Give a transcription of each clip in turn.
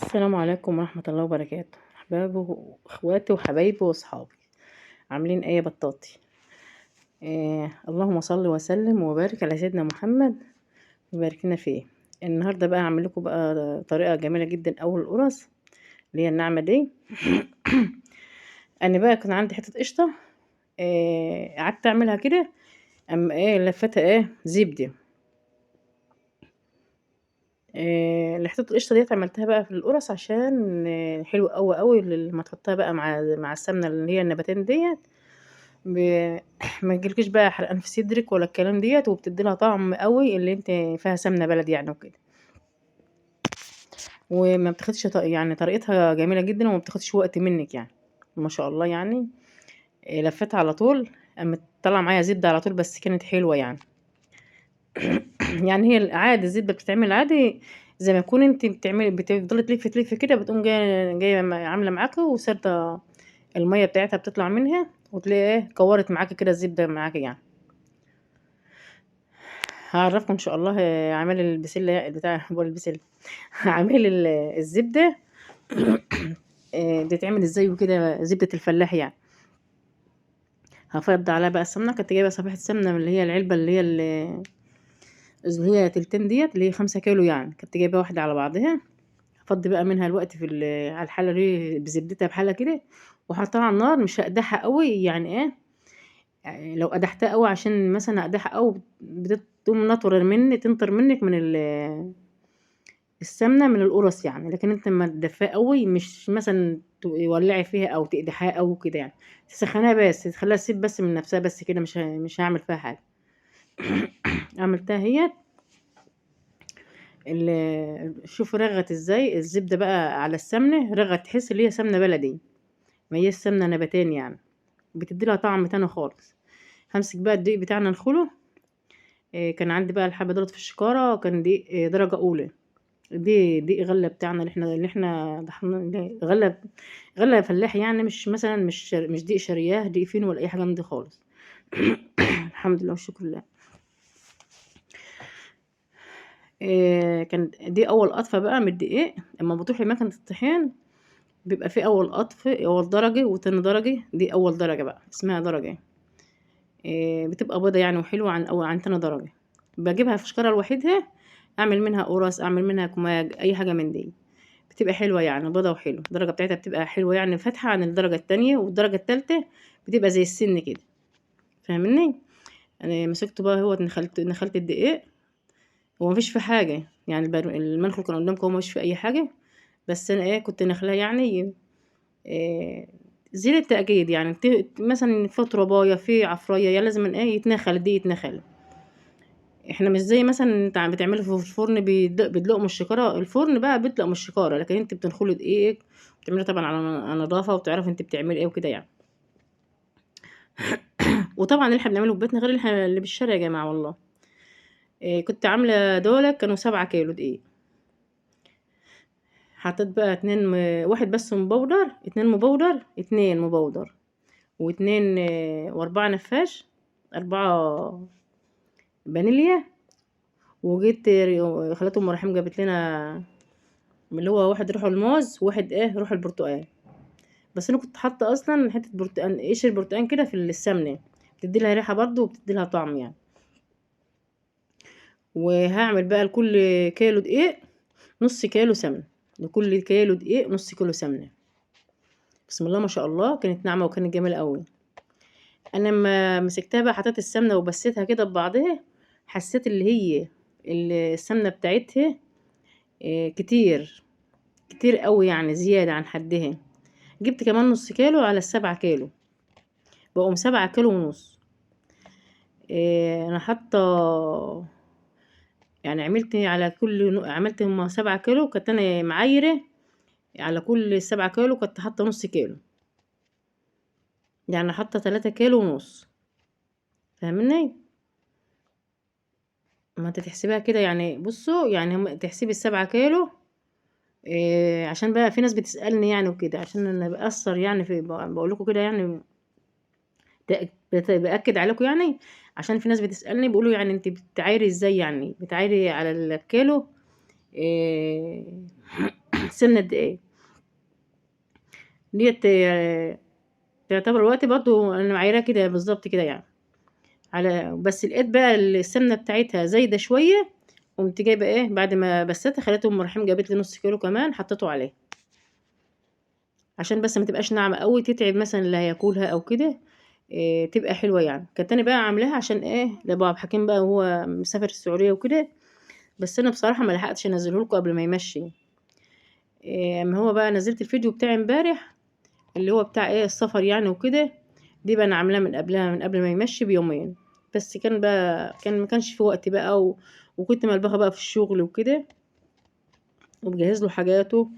السلام عليكم ورحمة الله وبركاته. أحبابي وإخواتي وحبايبي وأصحابي، عاملين إيه يا بطاطي؟ اللهم صل وسلم وبارك على سيدنا محمد وبارك لنا فيه. النهارده بقى هعمل لكم بقى طريقة جميلة جدا، أول القرص اللي هي الناعمة دي. أنا بقى كان عندي حتة قشطة، قعدت أعملها كده، أما إيه لفتها إيه زبدة. حتة القشطة ديت عملتها بقى في القرص عشان حلو أوي أوي لما تحطها بقى مع السمنة اللي هي النباتين ديت، ما تجيلكيش بقى حرقان في صدرك ولا الكلام ديت، وبتدي لها طعم قوي اللي انت فيها سمنة بلدي يعني وكده. وما بتاخدش يعني طريقتها جميلة جدا وما بتاخدش وقت منك يعني، ما شاء الله يعني. لفتها على طول، اما طلع معايا زبدة على طول، بس كانت حلوة يعني. يعني هي عادي الزبدة بتتعمل عادي زي ما تكون انت بتعملي، بتفضلي تلفي تلفي كده، بتقوم جايه عامله معاكي وسردة المية بتاعتها بتطلع منها، وتلاقي ايه كورت معاكي كده الزبدة معاكي يعني. هعرفكم ان شاء الله عمل البسله بتاع بقول البسله عامل الزبدة بتتعمل ازاي وكده، زبدة الفلاح يعني. هفض عليها بقى السمنة، كنت جايبه صفيحه سمنه من اللي هي العلبة اللي هي تلتين ديت اللي هي 5 كيلو يعني، كنت جايبه واحدة على بعضها. هفضي بقى منها الوقت في على الحلة دي بزبدتها بحاله كده، وحطها على النار، مش هقدحها قوي يعني ايه، يعني لو قدحتها قوي عشان مثلا اقدحها قوي بتقوم نطر مني، تنطر منك من السمنة من القرص يعني. لكن انت لما تدفيها قوي مش مثلا تولعي فيها او تقدحيها قوي كده يعني، تسخنيها بس، تخليها تسيب بس من نفسها بس كده، مش هعمل فيها حاجة. عملتها هي شوفوا رغت ازاي الزبدة بقى على السمنة، رغت تحس اللي هي سمنه بلدي، ما هي السمنة نباتين يعني، بتدي لها طعم تاني خالص. همسك بقى الدقيق بتاعنا نخله. كان عندي بقى الحبة دولت في الشكاره، كان دقيق درجه اولى، دي دقيق غله بتاعنا اللي احنا طحنا غله فلاح يعني، مش مثلا مش دقيق شرياه، دقيق فين ولا اي حاجة من دي خالص. الحمد لله والشكر لله. كان دي اول قطفه بقى من الدقيق. اما بتروحي مكنه الطحين بيبقى في اول قطف، اول درجه وتاني درجه، دي اول درجه بقى اسمها درجه، بتبقى بيضة يعني وحلوه عن اول، عن تاني درجه. بجيبها في شكاره لوحدها، اعمل منها قرص، اعمل منها كماج، اي حاجة من دي، بتبقى حلوة يعني، بيضة وحلوه، الدرجة بتاعتها بتبقى حلوة يعني، فاتحة عن الدرجة التانية. والدرجة التالتة بتبقى زي السن كده، فاهمني؟ انا مسكته بقى هو، نخلت الدقيق، هو مفيش فيه حاجة يعني، المنخل كان قدامكم هو مفيش فيه اي حاجة، بس انا ايه كنت نخلاه يعني، زي التأكيد يعني، مثلا في تربايه في عفريه، يا لازم ايه يتنخل الدقيق يتنخل. احنا مش زي مثلا انت بتعمله في الفرن بيدلقوا من الشكاره، الفرن بقى بيدلق من الشكاره، لكن انت بتنخلي دقيقك وبتعمليه طبعا على نظافة، وبتعرفي انت بتعملي ايه وكده يعني. وطبعا اللي احنا بنعمله في بيتنا غير اللي بالشارع يا جماعة والله. كنت عامله دولة كانوا 7 كيلو دقيق، حطيت بقى 2 واحد بس مبودر، 2 مبودر، 2 مبودر، واتنين، واربعة نفاش، 4 فانيليا. وجيت خالته ام رحيم جابت لنا اللي هو واحد روحه الموز وواحد ايه روح البرتقال، بس انا كنت حاطه اصلا حتة برتقال، قشر برتقال كده في السمنة، بتدي لها ريحه برضو وبتدي لها طعم يعني. وهعمل بقى لكل كيلو دقيق نص كيلو سمنه، لكل كيلو دقيق نص كيلو سمنه. بسم الله ما شاء الله، كانت ناعمة وكانت جميلة قوي. انا لما مسكتها بقى حطيت السمنة وبسيتها كده ببعضها، حسيت اللي هي السمنة بتاعتها، كتير كتير قوي يعني، زيادة عن حدها. جبت كمان نص كيلو على 7 كيلو، بقوم 7 كيلو ونص. انا حاطه يعني، عملت على كل عملت هما 7 كيلو، كنت انا معايره على كل 7 كيلو كنت حاطه نص كيلو، يعني حاطه 3 كيلو ونص، فاهمني؟ ما انت تحسبيها كده يعني. بصوا يعني هم تحسبي 7 كيلو، عشان بقى في ناس بتسألني يعني وكده، عشان انا بأثر يعني في بقول لكم كده يعني، بأكد عليكم يعني، عشان في ناس بتسألني بيقولوا يعني انت بتعايري ازاي يعني، بتعايري على الكيلو، السمنة قد ايه ديت. تعتبر الوقت برضو انا معايرة كده بالظبط كده يعني. على بس لقيت بقى السمنة بتاعتها زايدة شوية، قمت جايبه ايه بعد ما بستها، خليت ام رحيم جابت لي نص كيلو كمان حطيته عليه، عشان بس ما تبقاش ناعمة قوي تتعب مثلا اللي هياكلها او كده، إيه تبقى حلوة يعني. كانت انا بقى عاملاها عشان ايه لابو عبد الحكيم بقى وهو مسافر السعودية وكده، بس انا بصراحة ما لحقتش انزله لكم قبل ما يمشي. إيه اما هو بقى نزلت الفيديو بتاعي امبارح اللي هو بتاع ايه السفر يعني وكده، دي بقى انا عاملاه من قبلها، من قبل ما يمشي بيومين، بس كان بقى كان ما كانش في وقت بقى وكنت ملبخه بقى في الشغل وكده، وبجهز له حاجاته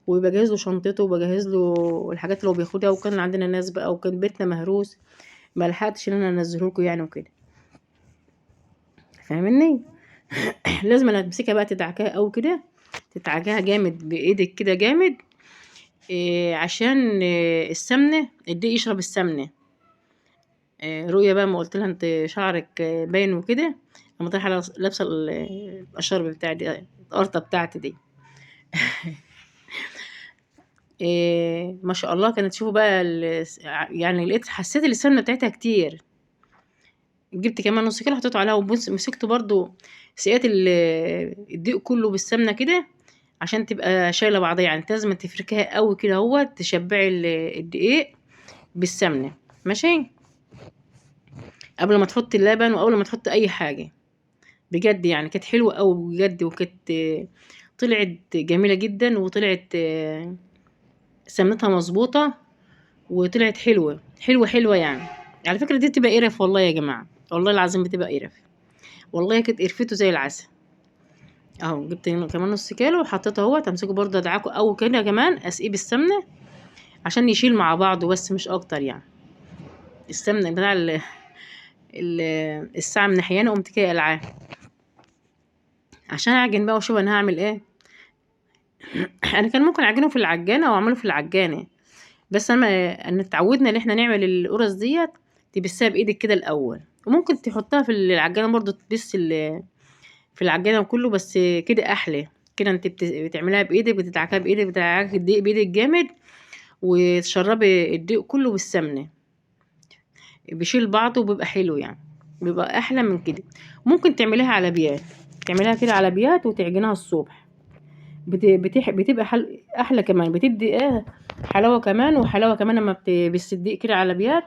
وبجهز له شنطته وبجهز له الحاجات اللي هو بياخدها، وكان عندنا ناس بقى وكان بيتنا مهروس، ما لحقتش ان انا انزله لكم يعني وكده، فاهمني؟ لازم انا تمسكها بقى تدعكاها قوي كده، تدعكاها جامد بايدك كده جامد، إيه عشان إيه السمنة الدقيق يشرب السمنة. إيه رؤية بقى ما قلت لها انت شعرك باين وكده، لما طريحه لابسه الاشرب بتاعتي دي، القرطه بتاعتي دي. إيه ما شاء الله كانت تشوفوا بقى يعني لقيت حسيت السمنة بتاعتها كتير، جبت كمان نص كيلو حطيته عليها، ومسكته برضو سقيت الدقيق كله بالسمنه كده عشان تبقى شايله بعضيها يعني. لازم تفركيها قوي كده اهو، تشبعي الدقيق بالسمنه ماشي، قبل ما تحطي اللبن وقبل ما تحطي اي حاجة. بجد يعني كانت حلوة قوي بجد، وكانت طلعت جميلة جدا، وطلعت سمنتها مظبوطة، وطلعت حلوة حلوة حلوة يعني. على فكرة دي بتبقى قرف والله يا جماعة، والله العظيم بتبقى قرف والله، كانت قرفته زي العسل اهو. جبت كمان نص كيلو وحطيته اهو، تمسكه برده ادعكه قوي كده كمان، اسقيه بالسمنه عشان يشيل مع بعضه بس مش اكتر يعني. السمنة بتاع الساعة من احيانا قمت كده قلعاه عشان اعجن بقى واشوف انا هعمل ايه. انا كان ممكن اعجنه في العجانه او اعمله في العجانه، بس انا اتعودنا ان احنا نعمل القرص ديت تبسها بايدك كده الاول، وممكن تحطها في العجانه برضو تبس في العجانه وكله، بس كده احلى كده. انت بتعمليها بايدك، بتدعكها بايدك، بتدعكي الدقيق بايدك جامد، وتشربي الدقيق كله بالسمنه، بيشيل بعضه وبيبقى حلو يعني، بيبقى احلى من كده. ممكن تعمليها على بيات، تعمليها كده على بيات وتعجنها الصبح، بتبقى احلى كمان، بتدي ايه حلاوة كمان، وحلاوة كمان لما بالصديق كده على بيات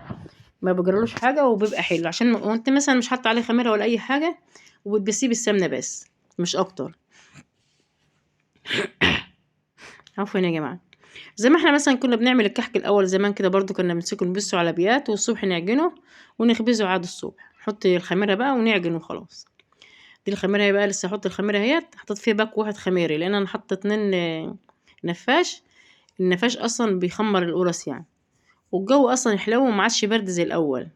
ما بيجرالوش حاجة وبيبقى حلو، عشان وانت مثلا مش حاطه عليه خميره ولا اي حاجة، وبتبسيه بالسمنه بس مش اكتر. عفوا يا جماعة، زي ما احنا مثلا كنا بنعمل الكحك الاول زمان كده برضو، كنا بنمسكه نبسه على بيات والصبح نعجنه ونخبزه عاد الصبح، نحط الخميره بقى ونعجن وخلاص. دي الخميره بقى لسه هحط الخميره اهيت، حطيت فيها باك واحد خميري لان انا حاطه 2 نفاش، النفاش اصلا بيخمر القرص يعني، والجو اصلا حلو وما عادش برد زي الاول.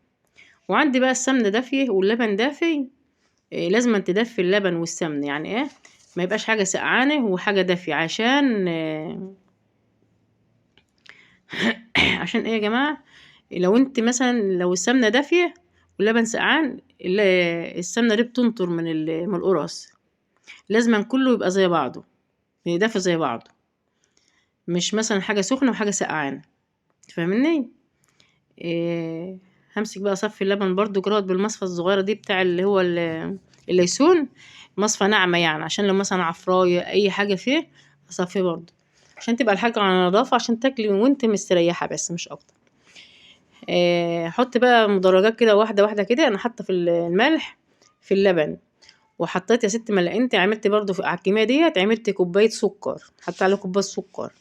وعندي بقى السمنة دافيه واللبن دافي، إيه لازم تدفي اللبن والسمنه يعني ايه، ما يبقاش حاجة سقعانه وحاجه دافيه، عشان إيه عشان ايه يا جماعة، لو انت مثلا لو السمنة دافيه واللبن سقعان، السمنة دي بتنطر من القرص، لازم كله يبقى زي بعضه، دافي زي بعضه، مش مثلا حاجة سخنة وحاجه سقعانه، فاهمني؟ إيه همسك بقى صفي اللبن برضو كده بالمصفى الصغيرة دي بتاع اللي هو الليسون، مصفى ناعمة يعني، عشان لو مثلا عفرايه اي حاجة فيه اصفيه برضو، عشان تبقى الحاجة على نظافة، عشان تاكلي وانت مستريحه بس مش اكتر. إيه حط بقى مدرجات كده واحدة واحدة كده، انا حاطه في الملح في اللبن، وحطيت يا ست ما انت عملت برضو على الكمية ديت، عملت كوباية سكر، حطيت عليه كوباية سكر،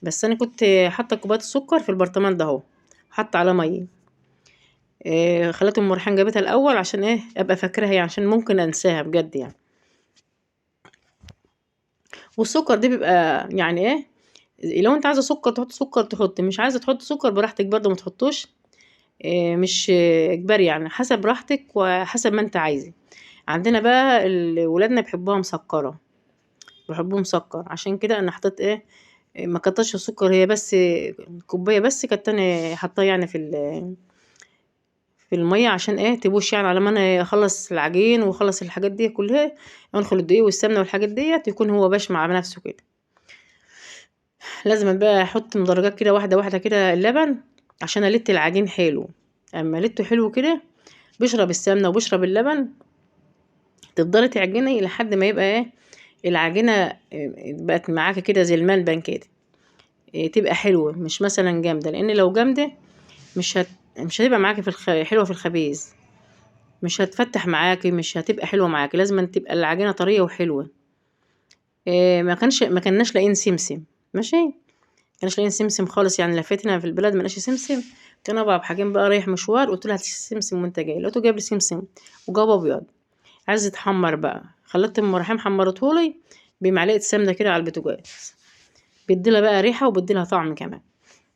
بس انا كنت حاطه كوباية السكر في البرطمان ده اهو، حاطه على مية. إيه خلت ام ريحان جابتها الاول عشان ايه ابقى فاكراها يعني، عشان ممكن انساها بجد يعني. والسكر دي بيبقى يعني ايه، لو انت عايزه سكر تحط سكر تحط، مش عايزه تحط سكر براحتك برضو ما تحطوش، إيه مش اجباري يعني، حسب راحتك وحسب ما انت عايزه. عندنا بقى ولادنا بيحبوها مسكره، بيحبوه مسكر، عشان كده انا حطيت ايه، ما كترش السكر، هي بس كوباية بس كانت انا حطاها يعني في المية، عشان ايه تبوش يعني، على ما انا اخلص العجين واخلص الحاجات دي كلها، ادخل الدقيق والسمنه والحاجات ديت، يكون هو باش مع نفسه كده. لازم بقى احط مدرجات كده واحدة واحدة كده اللبن عشان الت العجين حلو. اما الته حلو كده بيشرب السمنة وبيشرب اللبن، تفضلي تعجني لحد ما يبقى ايه العجينة بقت معاكي كده زي الملبن كده، تبقى حلوة مش مثلا جامدة، لان لو جامدة مش هتبقى معاكي في حلوة في الخبيز، مش هتفتح معاكي، مش هتبقى حلوة معاكي. لازم تبقى العجينة طرية وحلوه. ما كناش لاقيين سمسم، ماشي، ما كناش لاقيين سمسم خالص يعني، لفيت هنا في البلد ما لقاش سمسم. كان ابو عبد الحكيم بقى رايح مشوار، قلت له هات سمسم وانت جاي، لقيته جايب لي سمسم وجاب ابيض عايز يتحمر بقى. خلطت ام رحيم حمرته لي بمعلقه سمنه كده على البوتاجاز، بيديلها بقى ريحه وبيديلها طعم كمان.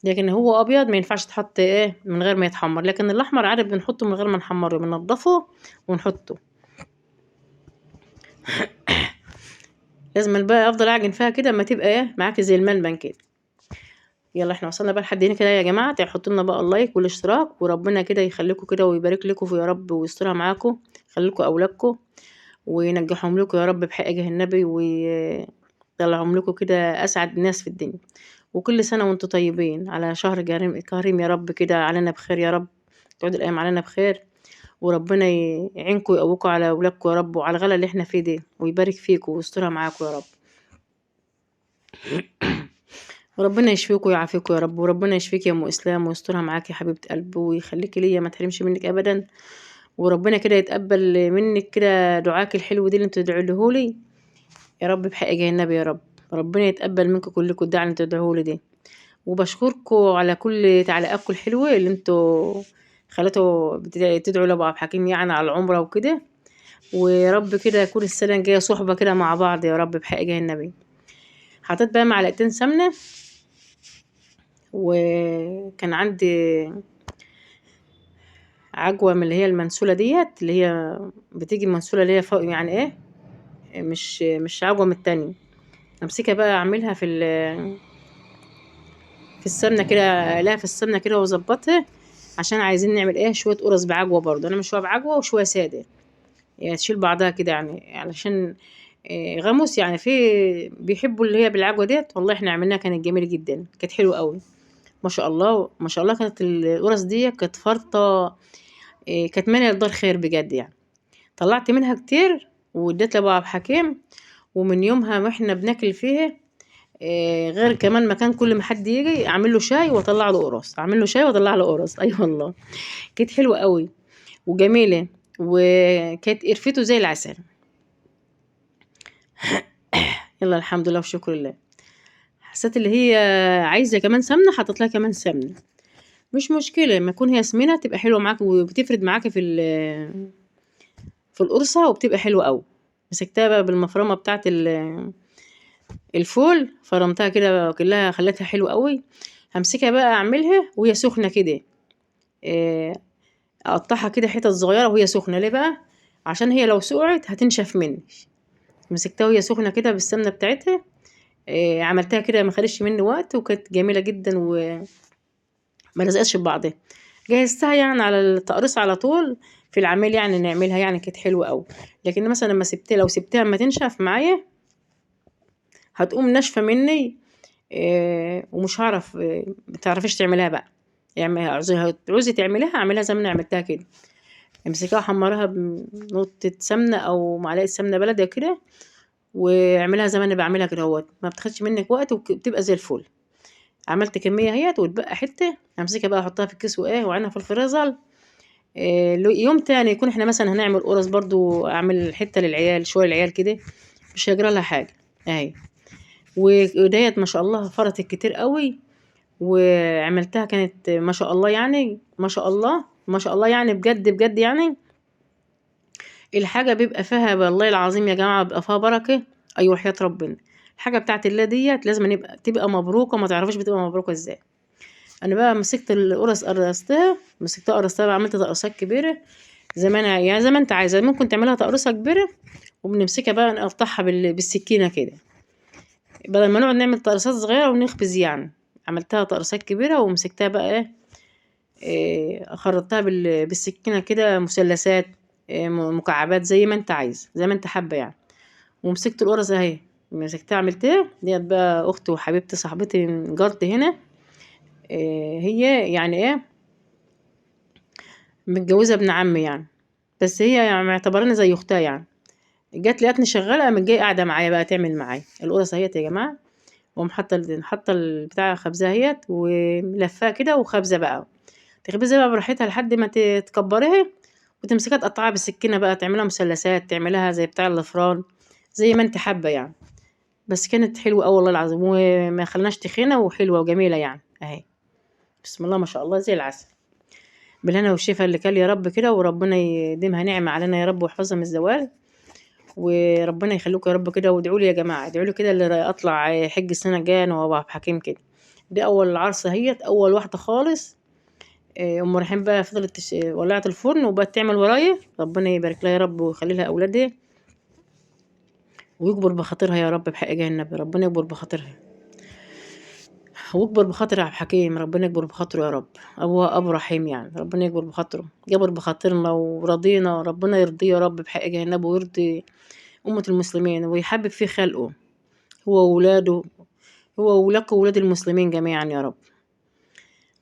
لكن هو ابيض ما ينفعش يتحط ايه من غير ما يتحمر، لكن الاحمر عارف بنحطه من غير ما نحمره، بننضفه ونحطه. لازم بقى افضل اعجن فيها كده اما تبقى ايه معاكي زي الملبن كده. يلا احنا وصلنا بقى لحد هنا كده يا جماعة، تحطوا لنا بقى اللايك والاشتراك، وربنا كده يخليكم كده ويبارك لكم يا رب ويسترها معاكم، يخليكم اولادكم وينجحهم لكم يا رب بحق جاه النبي، ويطلعهم لكم كده اسعد ناس في الدنيا. وكل سنة وانتم طيبين على شهر كريم يا رب كده علينا بخير يا رب، تعود الايام علينا بخير، وربنا يعينكم ويقويكم على اولادكم يا رب وعلى الغلا اللي احنا فيه ده، ويبارك فيكم ويسترها معاكم يا رب، وربنا يشفيكم ويعافيكم يا رب، وربنا يشفيك يا ام اسلام ويسترها معاك يا حبيبه قلبي ويخليكي ليا ما تحرمش منك ابدا، وربنا كده يتقبل منك كده دعاك الحلو دي اللي انتوا تدعوا لي يا رب بحق جاه النبي يا رب، ربنا يتقبل منكم كلكم الدعاء اللي انتوا تدعوه لي دي. وبشكركم على كل تعليقاتكم الحلوة اللي انتوا خليتوا تدعوا لابو عبد الحكيم يعني على العمرة وكده، ويا رب كده يكون السنة الجاية صحبه كده مع بعض يا رب بحق جاه النبي. حطيت بقى معلقتين سمنه، وكان عندي عجوه من اللي هي المنسوله ديت، اللي هي بتيجي المنسوله اللي هي فوق يعني ايه، مش عجوه من التانية. امسكها بقى اعملها في السمنة كده، اقليها في السمنة كده واظبطها، عشان عايزين نعمل ايه شوية قرص بعجوه برضه. انا مش شوية بعجوه وشوية ساده، يعني تشيل بعضها كده يعني، علشان غموس يعني، في بيحبوا اللي هي بالعجوه ديت. والله احنا عملناها كانت جميلة جدا، كانت حلوة قوي ما شاء الله ما شاء الله. كانت القرص دي كانت فرطه، كانت ماليه الدار خير بجد يعني. طلعت منها كتير واديت لابو عبد الحكيم، ومن يومها واحنا بناكل فيها، غير كمان مكان كل ما حد يجي اعمل له شاي واطلع له قرص، اعمل له شاي واطلع له قرص. اي والله كانت حلوة قوي وجميلة، وكانت قرفته زي العسل. يلا الحمد لله والشكر لله. حسيت اللي هي عايزه كمان سمنه، حطيت لها كمان سمنه، مش مشكلة، لما تكون هي سمينه تبقى حلوة معاك وبتفرد معاك في القرصه، وبتبقى حلوة قوي. مسكتها بقى بالمفرمه بتاعه الفول، فرمتها كده كلها، خليتها حلوة قوي. همسكها بقى اعملها وهي سخنة كده، اقطعها كده حتت صغيرة وهي سخنة. ليه بقى؟ عشان هي لو سقعت هتنشف مني. مسكتها وهي سخنة كده بالسمنه بتاعتها، عملتها كده ما خدتش مني وقت، وكانت جميلة جدا وما لزقتش ببعضها. جهزتها يعني على التقريص على طول في العميل يعني نعملها، يعني كانت حلوة قوي. لكن مثلا لما سبتها، لو سبتها اما تنشف معايا هتقوم ناشفة مني، ومش هعرف، ما تعرفيش تعمليها بقى. يعني عاوزة تعمليها اعملها زي ما انا عملتها كده، امسكيها وحمرها بنقطة سمنه او معلقه سمنه بلدي كده، واعملها زي ما انا بعملها كده اهوت، ما بتاخدش منك وقت وبتبقى زي الفل. عملت كمية اهيت واتبقى حتة، همسكها بقى احطها في الكيس وايه وعينها في الفريزر. يوم تاني يكون احنا مثلا هنعمل قرص برضو، اعمل حتة للعيال، شوية للعيال كده، مش هيجرى لها حاجة اهي. وديت ما شاء الله فرطت كتير قوي، وعملتها كانت ما شاء الله يعني، ما شاء الله ما شاء الله يعني، بجد بجد يعني الحاجة بيبقى فيها والله العظيم يا جماعة بيبقى فيها بركة. ايوه حياة ربنا، الحاجة بتاعت الله ديت لازم تبقى مبروكه، ما تعرفوش بتبقى مبروكه ازاي. انا بقى مسكت القرص قرصتها، مسكتها قرصتها بقى، عملت تقرصات كبيرة زي ما انا يعني، زي ما انت عايزه، ممكن تعملها تقرصه كبيرة وبنمسكها بقى نقطعها بالسكينة كده، بدل ما نقعد نعمل تقرصات صغيرة ونخبز يعني. عملتها تقرصات كبيرة ومسكتها بقى ايه، خرطتها بالسكينة كده مثلثات، مكعبات زي ما انت عايز، زي ما انت حابة يعني. ومسكت القرص اهي مسكتها عملتها ديت بقى. اختي وحبيبتي صاحبتي جارتي هنا، هي يعني ايه متجوزة ابن عمي يعني، بس هي يعني معتبراني زي اختها يعني. جت لقيتني شغالة، قامت جاية قاعدة معايا بقى تعمل معايا القرص اهيت يا جماعة. واقوم حاطه البتاع خبزها اهيت وملفاها كده وخبزه بقى، تخبزها بقى براحتها لحد ما تكبريها، وتمسكها تقطعها بالسكينة بقى، تعملها مثلثات، تعملها زي بتاع الافران، زي ما انت حابة يعني. بس كانت حلوة قوي والله العظيم، وما خلناش تخينة وحلوه وجميلة يعني اهي. بسم الله ما شاء الله زي العسل. بالهنا والشفا اللي كل يا رب كده، وربنا يديمها نعمه علينا يا رب ويحفظها من الزوال، وربنا يخليكم يا رب كده. وادعوا لي يا جماعة، ادعوا لي كده اللي اطلع حج السنة الجاية انا وابو عبد الحكيم كده. دي اول عرسه اهيت، اول واحدة خالص. ام رحيم بقى فضلت ولعت الفرن وبقت تعمل ورايا. ربنا يبارك لها يا رب ويخلي لها اولادها ويكبر بخاطرها يا رب بحق جاه النبي. ربنا يكبر بخاطرها ويكبر بخاطر عبد الحكيم، ربنا يكبر بخاطره يا رب. ابوها ابو رحيم يعني، ربنا يكبر بخاطره، جبر بخاطرنا ورضينا، ربنا يرضيه يا رب بحق جاه النبي، ويرضي أمة المسلمين ويحبب في خلقه هو وولاده، هو وولاده وولاد المسلمين جميعا يا رب.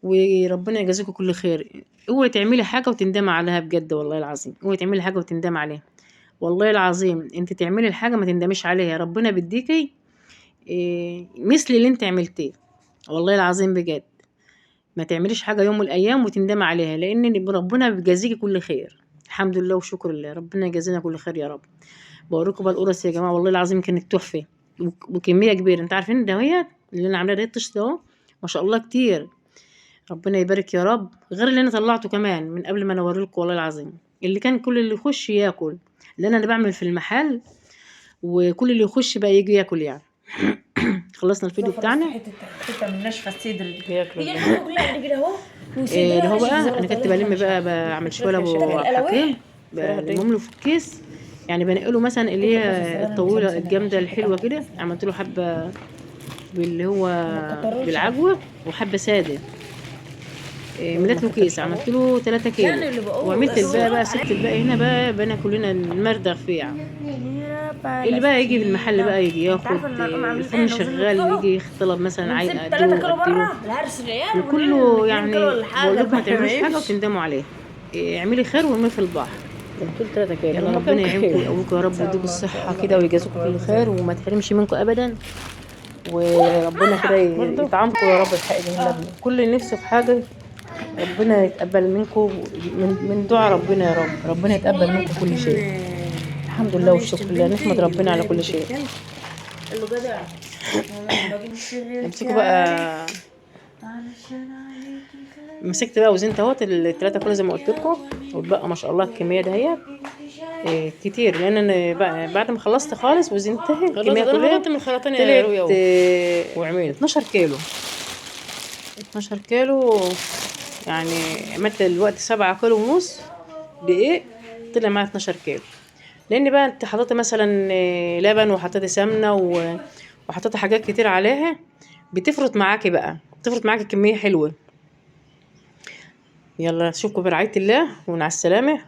وربنا يجازيكم كل خير. اوعي تعملي حاجة وتندمي عليها بجد والله العظيم، اوعي تعملي حاجة وتندمي عليها والله العظيم. انت تعملي الحاجة ما تندميش عليها، ربنا بيديكي مثل اللي انت عملتيه والله العظيم بجد. ما تعمليش حاجة يوم من الأيام وتندمي عليها، لأن ربنا بيجازيكي كل خير. الحمد لله وشكر لله، ربنا يجازينا كل خير يا رب. بوريكم بقى القرص يا جماعة، والله العظيم كانت تحفة وكمية كبيرة. انت عارفين ده هي اللي أنا عاملاه ده الطشت اهو ما شاء الله كتير، ربنا يبارك يا رب. غير اللي أنا طلعته كمان من قبل ما أنا أوريلكم والله العظيم، اللي كان كل اللي يخش ياكل، لأن أنا بعمل في المحل وكل اللي يخش بقى يجي ياكل يعني. خلصنا الفيديو بتاعنا. حتة من ناشفة الصدر دي بياكلوا هي الحاجة كلها قد كده اهو. اللي هو بقى انا كنت بلم بقى، بعمل شوية ابو حكيم بلمهم له في الكيس يعني، بنقله مثلا اللي هي الطويلة الجامدة الحلوة كده. عملت له حبه باللي هو بالعجوه وحبه ساده، مليت له كيس، عملت له 3 كيلو، وعملت الباقي بقى، سبت الباقي هنا بقى بنا كلنا نمردغ فيه يعني. اللي بقى يجي في المحل بقى يجي ياخد، الفرن شغال، يجي يطلب مثلا عايز اديله وكله يعني. بقول لكم ما تعملوش حاجة وتندموا عليها، اعملي خير وارميه في البحر. 3 كيلو. يلا ربنا يعينكم ويقويكم يا رب ويديكم الصحة كده ويجازيكم كل خير وما تحرمش منكم ابدا، وربنا كده يطعمكم يا رب بحق النبي. كل اللي نفسه في حاجة ربنا يتقبل منكم، من دعاء ربنا يا رب، ربنا يتقبل منكم كل شيء. الحمد لله والشكر لله، نحمد ربنا على كل شيء. امسكوا بقى، مسكت بقى وزنت اهوت ال3 كيلو زي ما قلت لكم، واتبقى ما شاء الله الكمية دهيت كتير، لان انا بعد ما خلصت خالص وزنتها الكمية كلها طلعت وعملت 12 كيلو. 12 كيلو يعني عملت الوقت 7.5 كيلو دقيق، طلع معايا 12 كيلو. لان بقى انت حطيتي مثلا لبن وحطيتي سمنه وحطيتي حاجات كتير عليها، بتفرط معاكي بقى، بتفرط معاكي كمية حلوة. يلا اشوفكم برعاية الله ومع السلامة،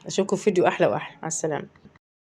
اشوفكم في فيديو احلى واحلى. مع السلامة.